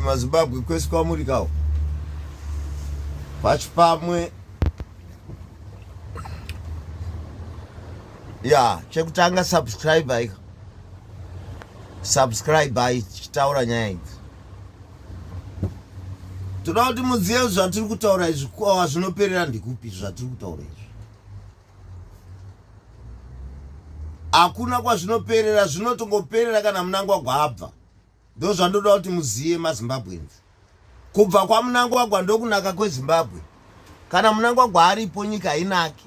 maZimbabwe kwese kwamuri kawo pachipamwe ya chekutanga subscribe ika subscribe ai tichitaura nyaya idzi toda kuti muzive zvatiri kutaura izvi kwawa zvinoperera ndikupi zvatiri kutaura izvi hakuna kwazvinoperera zvinotongoperera kana munangwagwa abva ndozvandoda kuti muzive mazimbabweans kubva kwamunangwagwa ndokunaka kwezimbabwe kana munangwagwa aripo nyika hainaki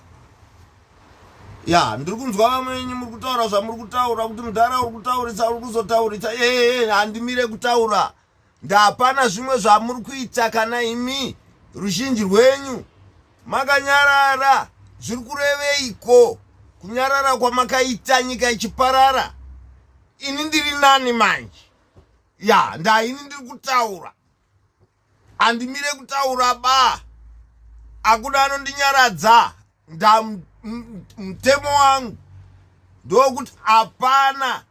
ya ndiri kunzwa vamwe venyu muri kutaura zvamuri kutaura kuti mudhara uri kutaurisa uri kuzotaurisa ee handimire kutaura ndapana zvimwe zvamuri kuita kana imi ruzhinji rwenyu makanyarara zviri kureveiko kunyarara kwamakaita nyika ichiparara ini ndiri nani manje ya ndaini ndiri kutaura handimire kutaura ba akuda anondinyaradza nda mutemo wangu ndokuti hapana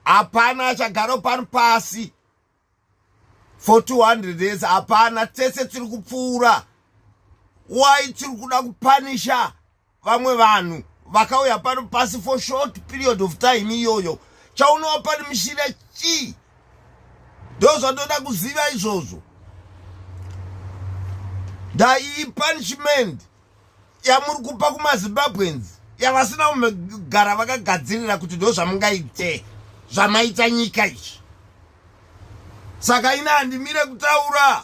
hapana achagara pano pasi for 200 days hapana tese tiri kupfuura why tiri kuda kupanisha vamwe vanhu vakauya pano pasi for short period of time iyoyo chaunovapanimishira chii ndozvandoda kuziva izvozvo ndaiyi punishment yamuri kupa kumazimbabweans yavasina kugara vakagadzirira kuti ndozvamungaite zvamaita nyika izvi saka ina handimire kutaura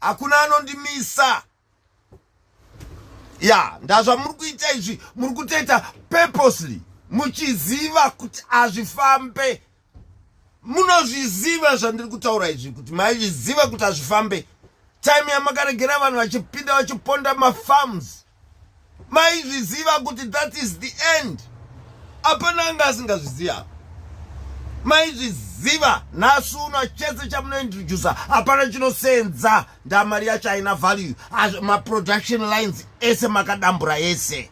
hakuna anondimisa ya ndazvamuri kuita izvi muri kutoita purposely muchiziva kuti hazvifambe munozviziva zvandiri kutaura izvi kuti maizviziva kuti hazvifambe time yamakaregera vanhu vachipinda vachiponda mafarms maizviziva kuti that is the end apana anga asingazviziva maizviziva nhasi uno chese chamunointrodusa hapana chinosenza ndamari yacho haina value maproduction lines ese makadambura ese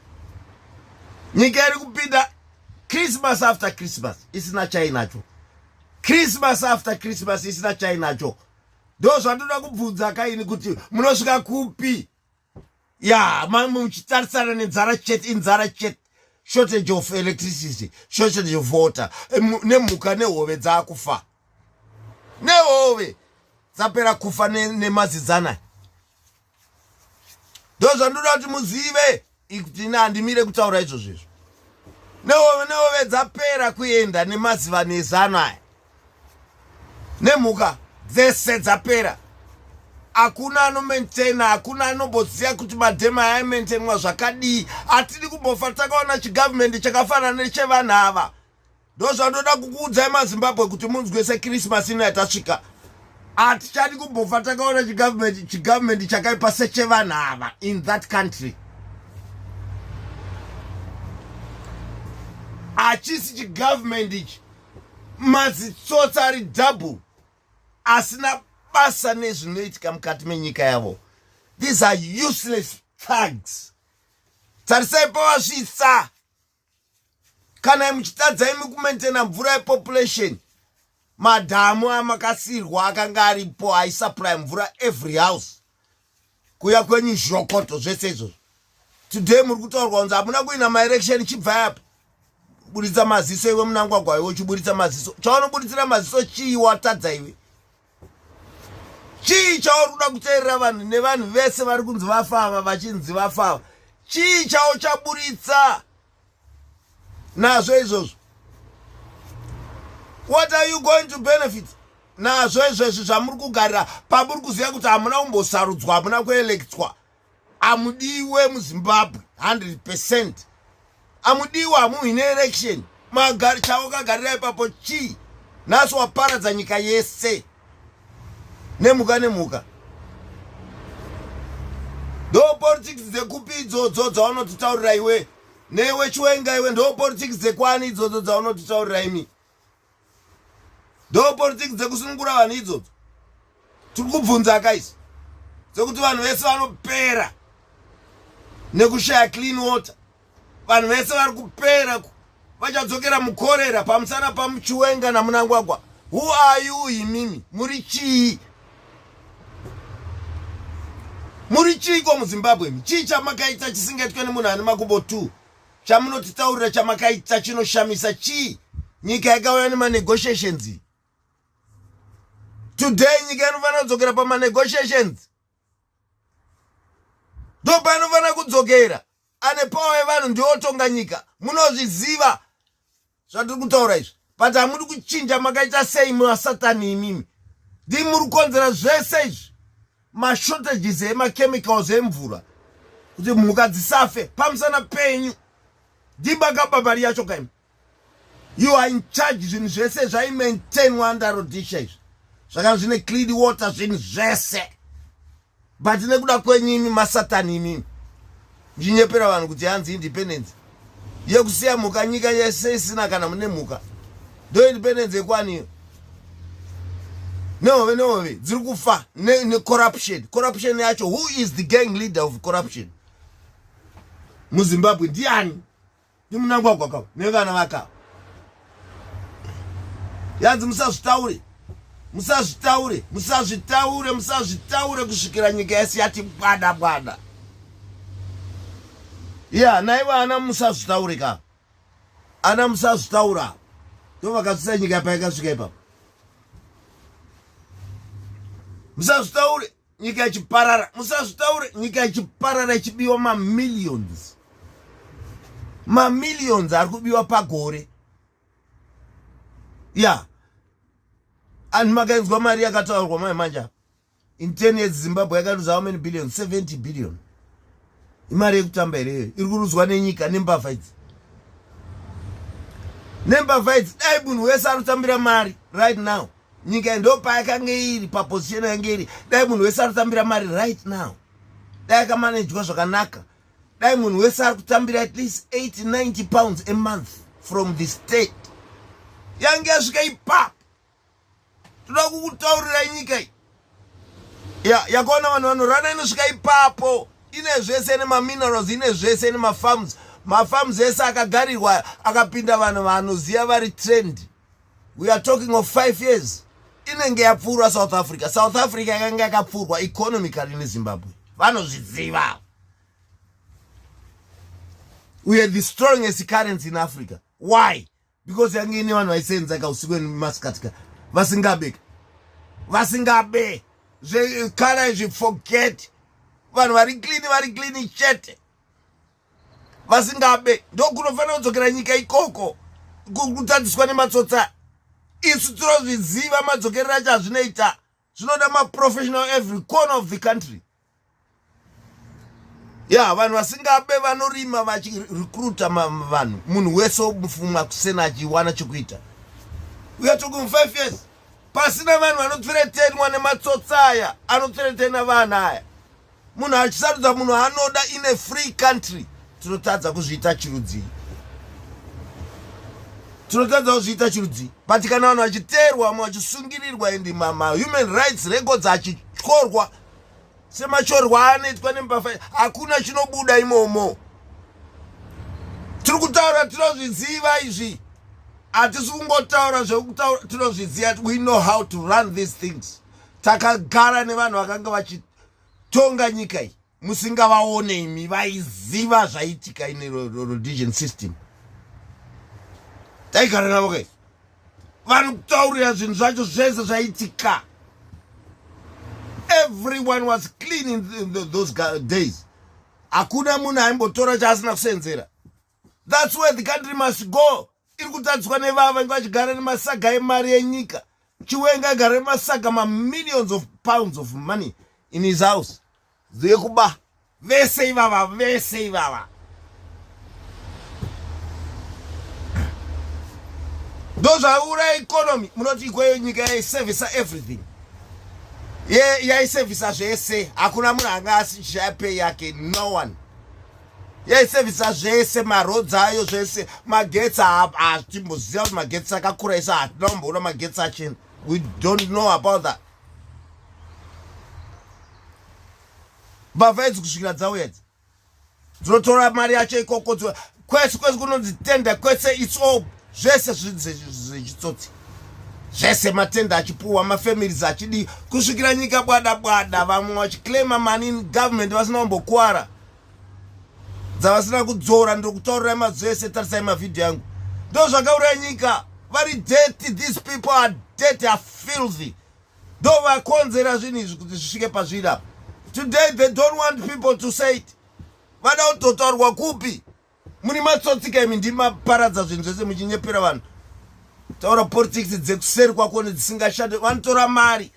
nyika iri kupinda christmas after christmas isina chainacho christmas after christmas isina chainacho ndo zvandoda kubvunza kaini kuti munosvika kupi ya muchitarisana nenzara chete inzara chete shortage of electricity shortage of water nemhuka nehove dzakufa nehove dzapera kufa nemazidzana ndozvandoda kuti muzive kuti ini handimire kutaura izvozvo izvo nehove nehove dzapera kuenda nemaziva nezano aya nemhuka dzese dzapera hakuna anomaintaina hakuna anomboziva kuti madhema aya aimaintainwa zvakadii hatidi kumbofa takaona chigavhumendi chakafanana nechevanhu ava ndozvandoda kukuudzai mazimbabwe kuti munzwe sekrismas ino yatasvika hatichadi kumbofa takaona chigavhumendi chakaipa sechevanhu ava in that country hachisi chigavhumendi ichi mazitsotsi ari double asina basa nezvinoitika mukati menyika yavo these are useless thugs tarisai pavasvitsa kana muchitadza imi kumaintaina mvura yepopulation madhamu amakasirwa akanga aripo aisupply mvura every house kuya kwenyu zhokoto zvese izvozvo today muri kutaurwa kunzi hamuna kuina maelection chibvai apa buritsa maziso iwe munangwagwa iwe uchiburitsa maziso chaunoburitsira maziso chii watadza iwe chii chauri kuda kuteerera vanhu nevanhu vese vari kunzi vafava vachinzi vafava chii chauchaburitsa nazvo izvozvo what are you going to benefit nazvo izvezvi zvamuri kugarira pamuri kuziva kuti hamuna kumbosarudzwa hamuna kuelectwa amudiwe muzimbabwe 100 percent amudiwe hamuhine election magari chawakagarira ipapo chii nhasi waparadza nyika yese nemhuka nemhuka ndo politics dzekupi idzodzo dzaunotitaurira iwe newe chiwenga iwe ndo politics dzekwani idzodzo dzaunotitaurira imi ndo politics dzekusunungura vanhu idzodzo tiri kubvunza akaisi dzekuti vanhu vese vanopera nekushaya clean water vanhu vese vari kupera vachadzokera mukorera pamusana pamuchiwenga namunangwagwa Who are you imimi? Muri chii? Muri chiiko muZimbabwe? Chii chamakaita chisingaitwe nemunhu ane makumbo 2? Chamunotitaurira chamakaita chinoshamisa chii? Nyika yakauya nemanegotiations. Today nyika inofanira kudzokera pamanegotiations. Ndopainofanira kudzokera. Ane power yevanhu ndiotonga nyika. Munozviziva zvatiri kutaura izvi. But hamudi kuchinja makaita sei masatani imimi. Ndimi muri kukonzera zvese izvi. Mashortages emachemicals emvura kuti mhuka dzisafe pamusana penyu. Ndimi makaba mari yacho kaimi. You are in charge zvinhu zvese zvaimaintainwa under Rhodesia izvi. Zvakanga zvine clean water zvinhu zvese. But nekuda kwenyu imi masatani imimi. Muchinyepera vanhu kuti hanzi independence. Yekusiya mhuka nyika yese isina kana mune mhuka. Ndo independence yekwani iyo. Nehove nehove dziri kufa necorruption. Ne corruption yacho who is the gang leader of corruption? MuZimbabwe ndiani? ndimunangwagwa ka nevana vaka yanzi musazvitaure musazvitaure musazvitaure musazvitaure kusvikira nyika yese yati bwada bwada ya naivo ana musazvitaure ka ana musazvitaura ndo vakasvisa nyika payakasvika ipapo musazvitaure nyika ichiparara musazvitaure nyika ichiparara ichibiwa mamillions mamillions ari kubiwa pagore ya yeah. Anhu makainzwa mari yakataurwa mai manje apa in 10 years Zimbabwe yakaluza how many billion 70 billion imari yekutamba here iyoyo iri kuruzwa nenyika nembavha idzi nembavha idzi dai munhu wese arikutambira mari right now nyika ndo payakange iri paposition yange iri dai munhu wese arikutambira mari right now dai akamanejwa zvakanaka dai munhu wese ari kutambira at least 80 90 pounds a month from the state yange yasvika ipapo toda kukutaurira nyika iyi ya yakaona vanhu vanorana inosvika ipapo ine zvese nemaminerals ine zvese nemafarms mafarms ese akagarirwa akapinda vanhu vanoziva vari trend we are talking of 5 years inenge yapfuurwa South Africa. South Africa yakanga yakapfuurwa economically neZimbabwe, vanozviziva. We are the strongest currency in Africa. Why? Because yange ine vanhu vaisenza ka usiku nemasikati ka vasingabe ka vasingabe zvekala izvi forget vanhu vari clean vari clean chete vasingabe ndokunofanira kudzokera nyika ikoko kutadziswa nematsotsa isu tinozviziva madzokerero acho azvinoita zvinoda maprofessional every corner of the country ya yeah, vanhu vasingabe vanorima vachirecruita vanhu munhu wese omufuma kusena achiwana chekuita we are talking 5 years pasina vanhu vanotsveretenwa nematsotsa aya anotsveretena vana aya munhu achisarudza munhu anoda in a free country tinotadza kuzviita chirudzii tinotadza kuzviita chirudzii but kana vanhu vachiteerwa vamwe vachisungirirwa and mahuman rights records achityorwa semachorwa anoitwa nembafa hakuna chinobuda imomo tiri kutaura tinozviziva izvi hatisi kungotaura zvekutaura tinozviziva we know how to run these things takagara nevanhu vakanga vachitonga nyika iyi musingavaone imi vaiziva zvaiitika ine Rhodesian system taigara navo kai vanokutaurira zvinhu zvacho zvese zvaiitika everyone was clean in those days hakuna munhu aimbotora chaasina kusenzera that's where the country must go iri kutadziswa nevava vange vachigara nemasaga emari yenyika chiwenga agara nemasaga mamillions of pounds of money in his house dzekuba vese ivava vese ivava ndozvaura economy munoti ikweyo nyika yaisevhisa everything yaisevhisa zvese hakuna munhu anga asishaya pay yake no one yaisevhisa zvese maroads ayo zvese magetsi hatimboziva kuti magetsi akakura isa hatina kumboona magetsi achena we don't know about that mbavha idzi kusvikira dzauya idzi dzinotora mari yacho ikoko kwese kwese kunonzi tenda kwese its all zvese zvechitsotsi Zvese matenda achipuwa mafamilies achidii kusvikira nyika bwada bwada, vamwe vachiclaima money in government vasina kumbokwara dzavasina kudzora. Ndokutaurirai mazuva ese, tarisai mavhidhiyo yangu. Ndo zvakauraya nyika. Vari dirty, these people are dirty, are filthy. Ndo vakonzera zvinhu izvi kuti zvisvike pazviri apa. Today they don't want people to say it. Vada kutotaurwa kupi? Muri matsotsika imi, ndimaparadza zvinhu zvese muchinyepera vanhu. Taura politics dzekuseri kwako dzisingashande. Vanotora mari,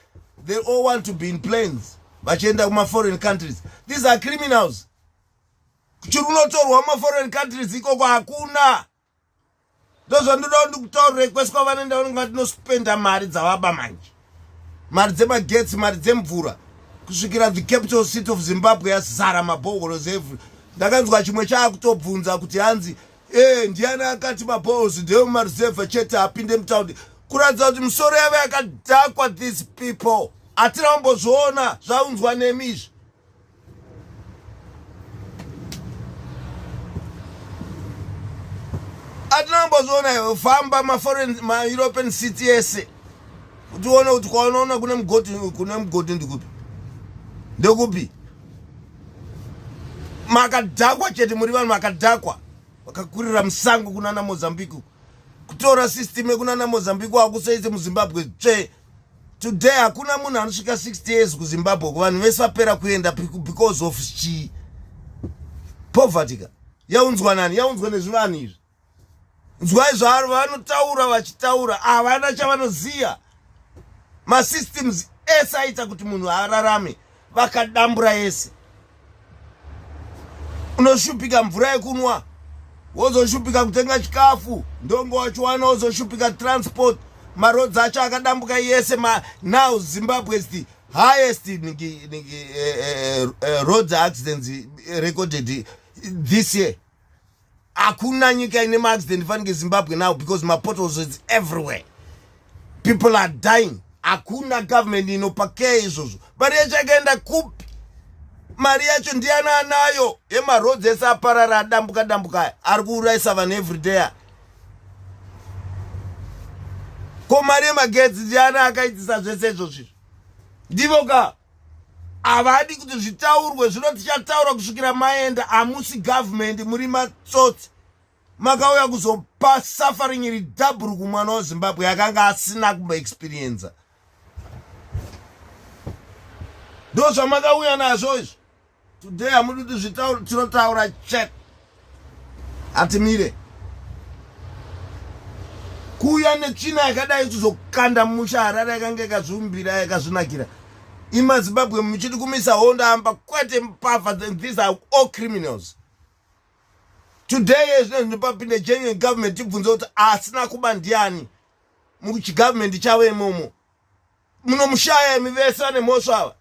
they all want to be in planes vachienda kumaforeign countries. These are criminals. Chiri kunotorwa mumaforeign countries ikoko hakuna. Ndozvandoda ndikutaurire, kwese kwavanoenda vanonga tinospenda mari dzavaba manje, mari dzemagetsi, mari dzemvura, kusvikira the capital city of Zimbabwe yazara maboreholes every. Ndakanzwa chimwe chaakutobvunza kuti hanzi e ndiani akati maboreholes ndevemumaruzevha chete apinde mutaundi, kuratidza kuti misoro yavo yakadhakwa. These people hatina kumbozviona zvaunzwa nemi izvi. Hatina kumbozviona iwe. Famba maforeign, maEuropean city ese kuti uone kuti kwaunoona kune mugodhi, kune mugodhi ndikupi, ndekupi. Makadhakwa chete, muri vanhu vakadhakwa vakakurira musango kunana Mozambique. Kutora system yekunana Mozambique wakusoise muZimbabwe tsve. Today hakuna munhu anosvika 60 years kuZimbabwe. Vanhu vese vapera kuenda because of chii? Poverty ka. Yaunzwa nani? Yaunzwa nezvivanhu izvi. Nzwai zvaro vanotaura, vachitaura havana chavanoziva. Masystems ese aita kuti munhu ararame vakadambura ese. Unoshupika mvura yekunwa, wozoshupika kutenga chikafu, ndongo wachiwana, wozoshupika transport, maroads acho akadambuka yese. Now Zimbabwe is the highest niki, niki, road accidents recorded this year. Hakuna nyika ine maaccident fanike Zimbabwe now, because mapotholes is everywhere, people are dying. Hakuna government inopakea izvozvo. Mari yacho yakaenda kupi? Mari yacho ndiani anayo yemaroads ese aparara, adambuka dambuka, ari kuurayisa vanhu everyday? Ko mari yemagetsi ndiani akaitisa zvese izvozvo? Ndivo ka. Havadi kuti zvitaurwe. Zvino tichataura kusvikira maenda. Hamusi government, muri matsotsi. Makauya kuzopa suffering iri double kumwana weZimbabwe akanga asina kumboexperienza. Ndo zvamakauya nazvo izvi. Today hamudi kuti zvitaure, tinotaura chete, hatimire. Kuuya netsvina yakadai kuzokanda musha Harare yakanga yakazviumbira, yakazvinakira. Imazimbabwe muchiti kumisa hondo amba kwete mpavha. These are all criminals. Today zvino ndipapinde genuine government, tibvunze kuti asina kuba ndiani muchigovernment chavo imomo. Munomushaya imi vese vane mhosva ava.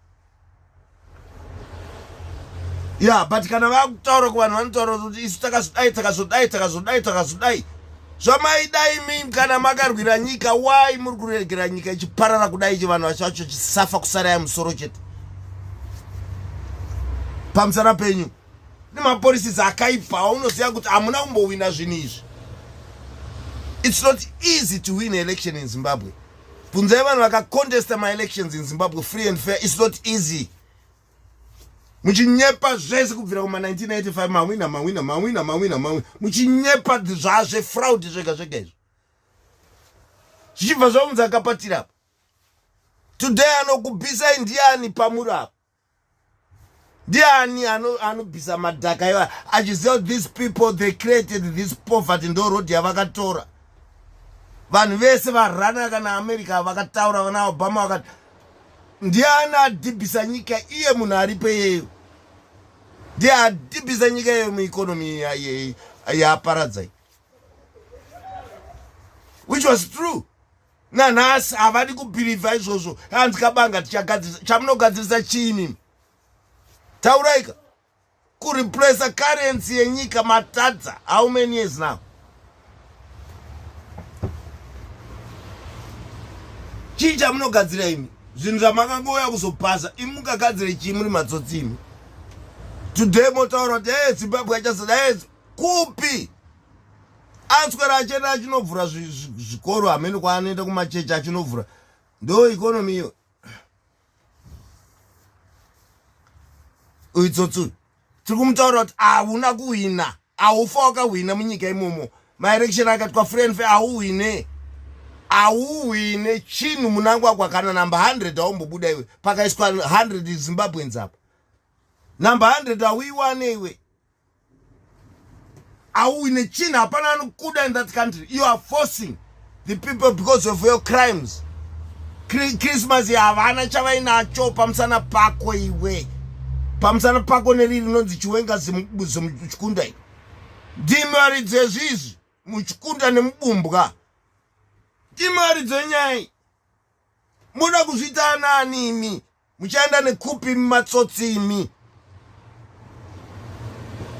Ya, but kana vakutaura kuvanhu vanotaura kuti isu takazodai, takazodai, takazodai, takazodai. Zvamaidai mi kana makarwira nyika, wai muri kuregera nyika ichiparara kudai, ichi vanhu vacho vacho chisafa kusaraya musoro chete pamusana penyu nemapolicies akaipa aunoziva kuti hamuna kumbowina zvinhu izvi. It's not easy to win election in Zimbabwe. Bvunzai vanhu vakacontesta maelections in Zimbabwe free and fair. It's not easy. Muchinyepa zvese kubvira kuma1985, mawina, mawina, mawina, mawina, mawina, muchinyepa zvazve, fraud zvega zvega izvo, zvichibva zvaunza akapatira apa. Today anokubvisai ndiani pamuri apa? Ndiani anobvisa madhaka iwa achiziva kuti these people, they created this poverty? Ndo road yavakatora. Vanhu vese varana kana America vakataura, vana Obama vakati ndiani adhibhisa nyika? Iye munhu aripo iyeyo ndiye adhibhisa nyika iyeyo mueconomy yaparadzai, which was true. Nanhasi havadi kubhirivha izvozvo. Hanzi kabanga tichagadzirisa. Chamunogadzirisa chiini? Tauraika. Kureplaca currency yenyika matadza how many years now? Chii chamunogadzira imi? Zvinhu zvamakangouya kuzopasa imi, mungagadzire chii? Muri matsotsi imi. Today motaura kuti e Zimbabwe achazodai kupi? Aswera achienda achinovhura zvikoro hamene kwaanoenda kumachechi achinovhura. Ndo economy iyo. Uyu tsotsi uyu. Tiri kumutaurira kuti hauna kuhwina. Haufa wakahwina munyika imomo. Maelection akatwa free and fair hauhwine. Hauhwine chinhu Mnangagwa kana number 100 haumbobuda iwe. Pakaiswa 100 Zimbabweans apa. Number 100 hauiwane iwe. Hauhwine chinhu, hapana anokuda in that country. You are forcing the people because of your crimes. Christmas havana chavainacho pamusana pako iwe. Pamusana pako neriri rinonzi Chiwenga zimuchikunda iri. Ndimi varidzi ezvizvi muchikunda nemubumbwa. Ndimi varidzi venyaya iyi. Munoda kuzviita anani imi? Muchaenda nekupi imi matsotsi imi?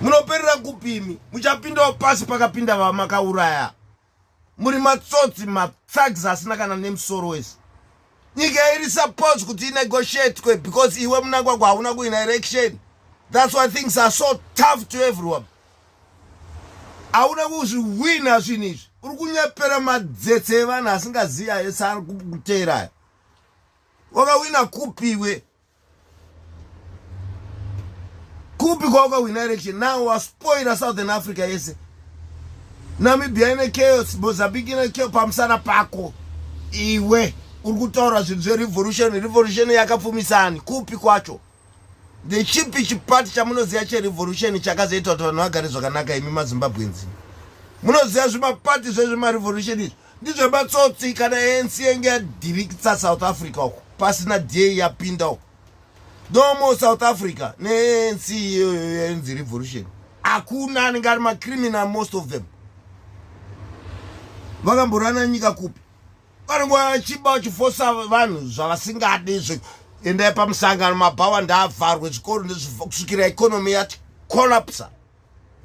Munoperera kupi imi? Muchapindawo pasi pakapinda vamakauraya. Muri matsotsi, mathugs asina kana nemusoro wese. Nyika iri supposed kuti inegotiatwe because iwe Mnangagwa hauna kuina election. That's why things are so tough to everyone. Hauna kuzviwina zvinhu izvi. Uri kunyepera madzetse evanhu asingazivi ayo ese ari kuteera ayo. Wakawina kupi iwe? Kupi kwawakawina election? Now waspoila Southern Africa yese. Namibia ine chaos, Mozambique ine chaos pamusana pako. Iwe uri kutaura zvinhu zverevolution. Revolution yakapfumisani kupi kwacho? Ndechipi chipati chamunoziva cherevolution chakazoita kuti vanhu vagare zvakanaka imi maZimbabweans? Munoziva zvimapati zvezvemarevolution izvi ndizvematsotsi. Kana ANC yenge yadhirikitsa South Africa uko pasina DA yapinda uko. No more South Africa neANC iyoyo yainzi revolution. Hakuna anenge ari macriminal, most of them. Vakamborana nyika kupi? Vanenge vachiba vachifosa vanhu zvavasingadi izvo. Endai pamusangano, mabhawa ndaavharwe, zvikoro kusvikira economy yati collapse.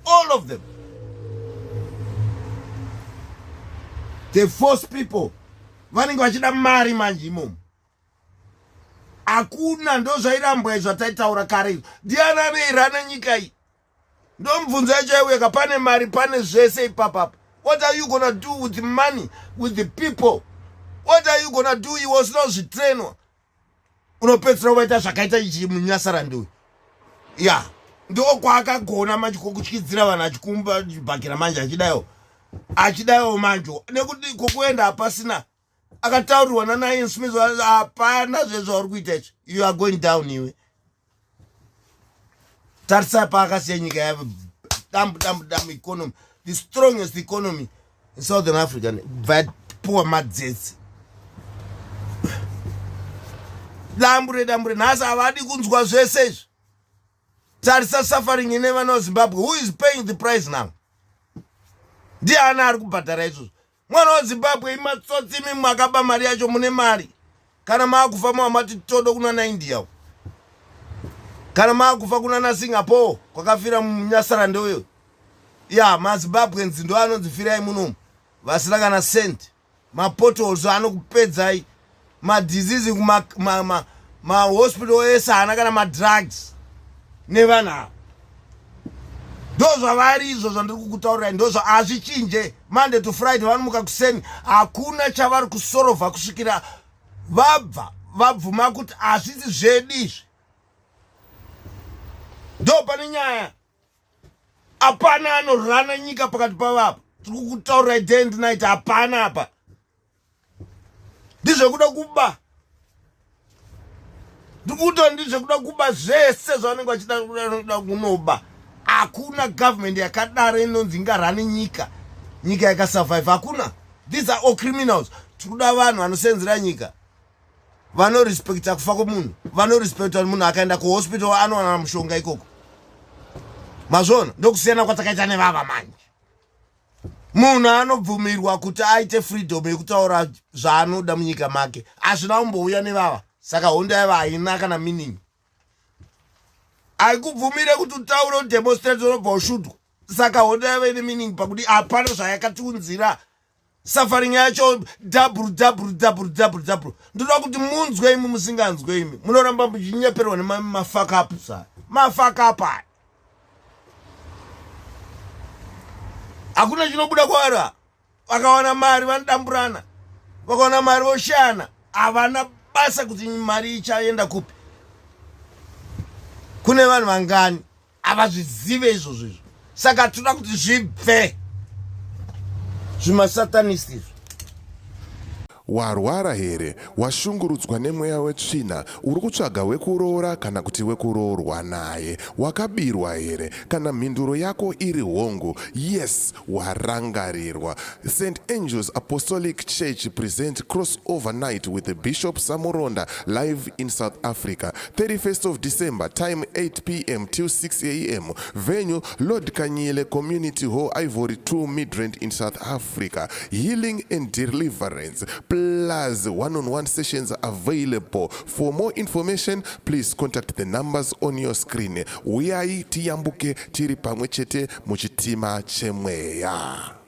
All of them. They force people. Vanenge vachida mari manje imomo. Hakuna, ndozvairambwa izvo zvataitaura kare izvo. Ndiani anoirana nyika iyi? Ndomubvunzo yacho yaiweka. Pane mari, pane zvese ipapapa. What are you gonna do with the money, with the people? What are you gonna do? Iwe usina kuzvitrenwa unopedzisira uvaita zvakaita ichi munyasarandi uyu. Ya, ndo kwaakagona manje kwokutyidzira vanhu achikumba chibhakira manje achidaiwo achidaiwo manje nekuti kwokuenda hapasina. Akataurirwa nanaIan Smith, hapana zvezvauri kuita izvi, you are going down iwe. Tarisa paakasiya nyika yavo dambu dambu dambu economy, the strongest economy in Southern Africa, bva madzetse dambure dambure. Nhasi havadi kunzwa zvese izvi. Tarisa suffering ine vana veZimbabwe. Who is paying the price now? Ndiani ari kubhadhara izvozvo? Mwana weZimbabwe, imatsotsi imi makaba mari yacho. Mune mari, kana maakufa mawamati todo kuna naIndia, kana maakufa kuna naSingapore kwakafira munyasarande uyo. Ya, maZimbabweans ndo anonzi firai munomu vasina kana cent. Mapotholes anokupedzai, madisease, mahospital ese haana kana madrugs nevanhu ava. Ndo zvavari izvo zvandiri kukutaurirai, ndozvo hazvichinje. Monday to Friday vanomuka kuseni, hakuna chavari kusorovha kusvikira vabva vabvuma kuti hazvisi zvedu izvi. Ndo pane nyaya. Hapana anorana nyika pakati pavapa. Tiri kukutaurirai day and night, hapana apa. Ndizvekuda kuba, ndikuta ndizvekuda kuba zvese zvavanenge vachida kunoba. Hakuna government yakadaro inonzi ingarani nyika, nyika yakasurvive. Hakuna. These are all criminals. Tikuda vanhu vanosenzera nyika, vanorespekta kufa kwemunhu, vanorespekta kuti munhu akaenda kuhospital anowana mushonga ikoko. Mazvona? Ndokusiyana kwatakaita nevava manje. Munhu anobvumirwa kuti aite freedom yekutaura zvaanoda munyika make. Hazvina kumbouya nevava. Saka hondo yava haina kana meaning. Haikubvumire kuti utaure, udemonstrate, unobva ushudwa. Saka hondo yava ine meaning pakuti hapana zvayakatiunzira. Suffering yacho double double double double double. Ndoda kuti munzwe imi musinganzwe imi munoramba muchinyeperwa nemafakapu sa mafakapu aya. Hakuna chinobuda kwavari. Vakawana mari vanodamburana, vakawana mari voshayana, havana basa kuti mari ichaenda kupi, kune vanhu vangani. Havazvizive izvozvo izvo. Saka toda kuti zvibve zvimasatanist izvo. Warwara here? Washungurudzwa nemweya wetsvina? Uri kutsvaga wekuroora kana kuti wekuroorwa naye? Wakabirwa here? Kana mhinduro yako iri hongu, yes, warangarirwa. St Angels Apostolic Church present Crossover Night with the Bishop Samuronda live in South Africa. 31st of December, time 8 p.m. till 6 a.m. Venue, Lord Kanyile Community Hall, Ivory 2, Midrand in South Africa. Healing and deliverance plus one-on-one sessions available. For more information, please contact the numbers on your screen. Uyai tiyambuke tiri pamwe chete muchitima chemweya.